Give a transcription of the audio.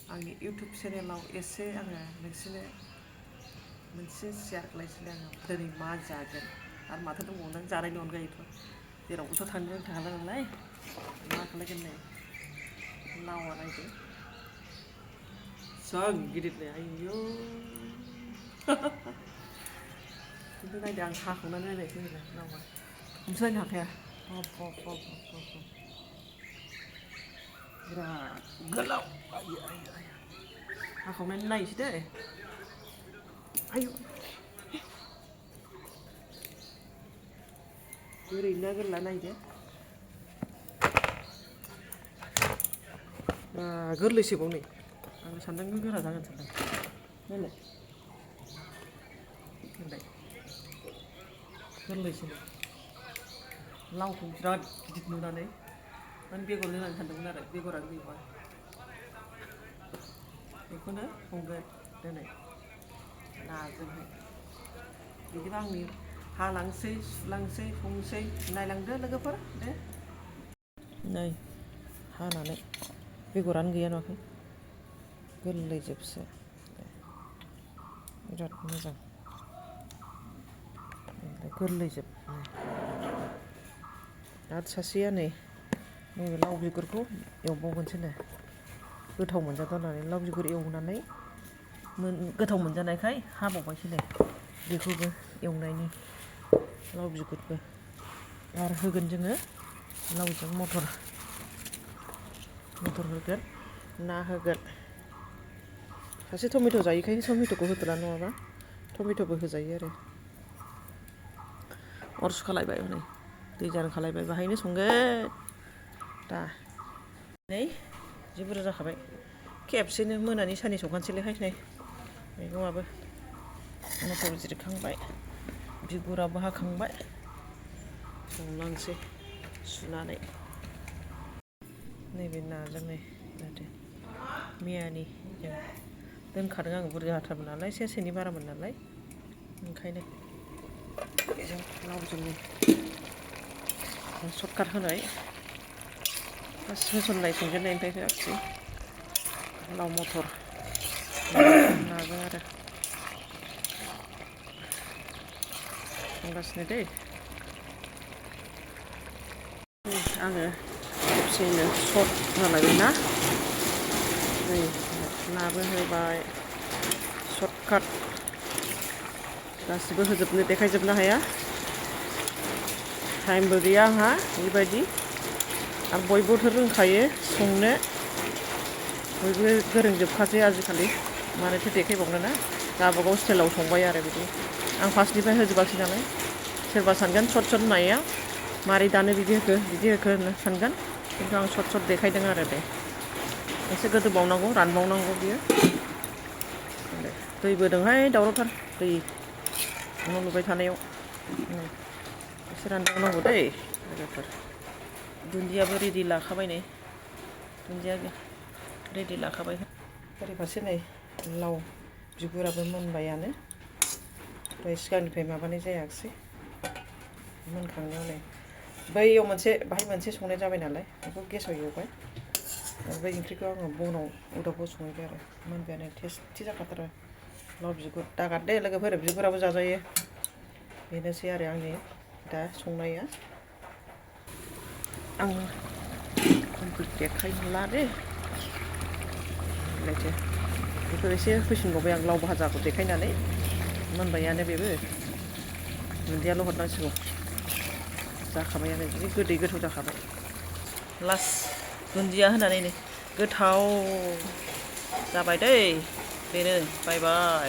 आंनि YouTube चेनेलाव एसे आङो नोंसोरनो मोनसे शेयार खालायसैलाय आङो दिनै मा जागोन आरो माथो दंबावो जानायनि अनगायैथ' जेरावबोथ' थांनो रोंखाला नालाय मा खालायगोन नै लावा नायदो जा गिदिरनो आयौ खिन्थु नायदो आं हाखावनानै नायनायसै होनो लावा हमसो नायनो हाखाया बिराद गोलाव आयो आयो आयो हाखावनानै नायसै दे आयु गोरैना गोरला नायदो गोरलैसोबाव नै आं सानदों गोरा जागोन सानदों नायलाय नायलाय गोरलैसो लावखौ बिराद गिदिर नुनानै माने बेगर होनानै सानदोंमोन आरो बेगरा गैया बेखौनो संगोन दिनै नाजोंहाय बिदिबा आंनि हालांसै सुलांसै संसै नायलांदो लोगोफोर दे नै हानानै बेगरानो गैया नुवाखै गोरलैजोबसो बिराद मोजां गोरलैजोब आरो सासेया नै नैबे लाव बिगुरखौ एवबावगोनसोनो गोथाव मोनजादों होननानै लाव बिगुर एवनानै गोथाव मोनजानायखाय हाबावबायसोनो बेखौबो एवनायनि लाव बिगुरबो आरो होगोन जोङो लावजों मटर होगोन ना होगोन सासे टमेट' जायैखाय टमेट'खौ होथ'ला नङाबा टमेट'बो होजायो आरो अर सुखालायबाय हनै दै जानो खालायबाय बाहायनो संगोन दा नै जि बुरजा जाखाबाय खेबसेनो मोनानि साननि संखानोसैलायहाय नै मैगङाबो मटर जिरखांबाय बिगुराबो हाखांबाय संलांसै सुनानै नैबे नाजों नै जाहाथे मैयानि जों दोनखादों आङो बुरजाथारमोन नालाय सेरसेनि बारामोन नालाय ओंखायनो बेजों लावजोंनो सर्टकाट होनाय होसननाय संजेननायनिफ्राय होआखिसै लाव मटर नाजों आरो संगासिनो दै आङो खेबसेयैनो सर्ट होलायबाय ना नै नाबो होबाय सर्टकाट गासिबो होजोबनो देखायजोबनो हाया टाइमबो गैया आंहा बेबायदि आरो बयबोथ' रोंखायो संनो बयबो गोरोंजोबखासै आजिखालि मानोथो देखायबावनो ना गावबागाव स्टाइलाव संबाय आरो बिदि आं फार्स्टनिफ्राय होजोबाखै नालाय सोरबा सानगोन सर्ट नाया मारै दानो बिदि होखो होनना सानगोन खिन्थु आं सर्ट देखायदों आरो दे एसे गोदौबावनांगौ रानबावनांगौ बियो दैबो दंहाय दावरावथार दै न' लुबाय थानायाव एसे रानबावनांगौ दै लोगोफोर दुन्दियाबो रेडि लाखाबाय नै दुन्दिया रेडि लाखाबाय ओरै फारसे नै लाव बिगुराबो मोनबायानो ओमफ्राय सिगांनिफ्राय माबानाय जायाखिसै मोनखांनायाव नै बैयाव बाहाय मोनसे संनाय जाबाय नालाय बेखौ गेसाव एवबाय बै ओंख्रिखौ आङो बनाव अरदाबाव संबाय आरो मोनबायानो टेस्टि जाखाथारो लाव बिगुर दागार दे लोगोफोर बिगुराबो जाजायो बेनोसै आरो आंनि दा संनाया आं कमप्लिट देखायला दे बेखौ एसे होफैफिनबावबाय आं लाव भाजाखौ देखायनानै मोनबायानो बेबो दुन्दियाल' हरनांसिगौ जाखाबायानो जि गोदै गोथाव जाखाबाय लास्ट दुन्दिया होनानै नै गोथाव जाबाय दै बेनो बाय बाय